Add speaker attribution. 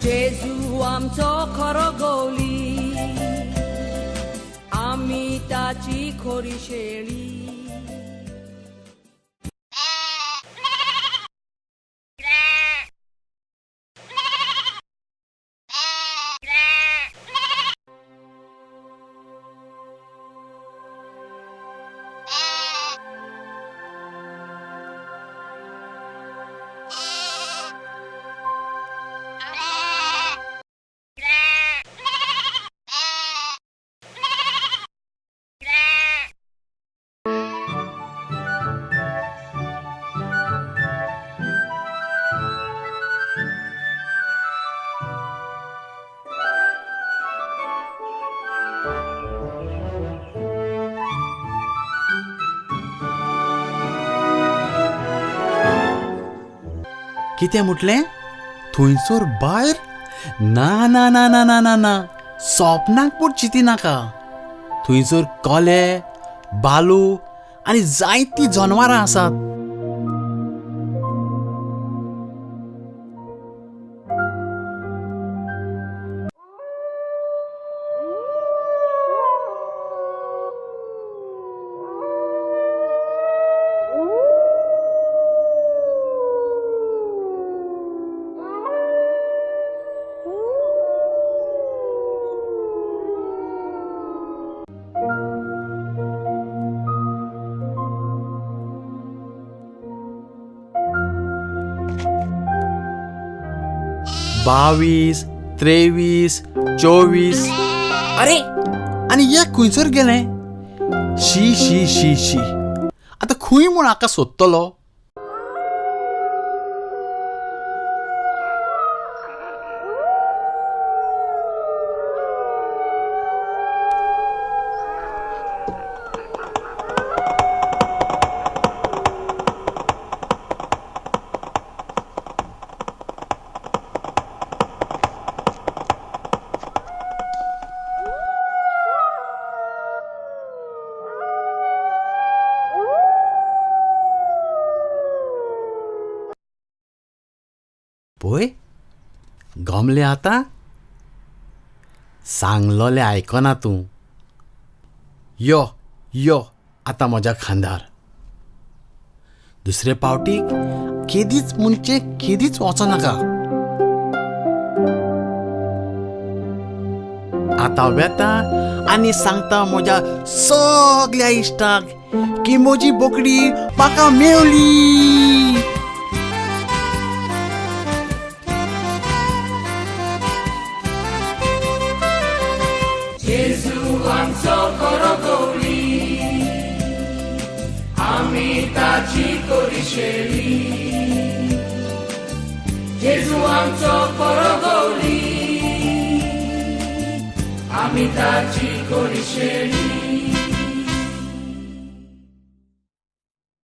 Speaker 1: जेजू आमचो खरो गोली, आमी ताची खोरी शेळी.
Speaker 2: कितें म्हटलें? थंयसर भायर? ना ना ना ना ना ना ना, सोपनाक पूण चिती नाका. थंयसर कोले, बालू आनी जायतीं जनावरां आसात. बावीस, 23, 24. अरे आनी एक खंयसर गेलें? शी शी शी शी, आतां खंय म्हूण हाका सोदतलो? पळय गमलें आतां? सांगलोलें आयकना तूं. यो यो आतां म्हज्या खांदार. दुसरे पावटीक केदीच म्हणचे केदीच वचनाका. आतां वेता आनी सांगता म्हज्या सगल्या इश्टांक की म्हजी बोकडी म्हाका मेवली.
Speaker 1: जेजू आमचो खरो गोली, आमी ताची खोरी शेळी. जेजू आमचो खरो गोली, आमी ताची खोरी शेळी.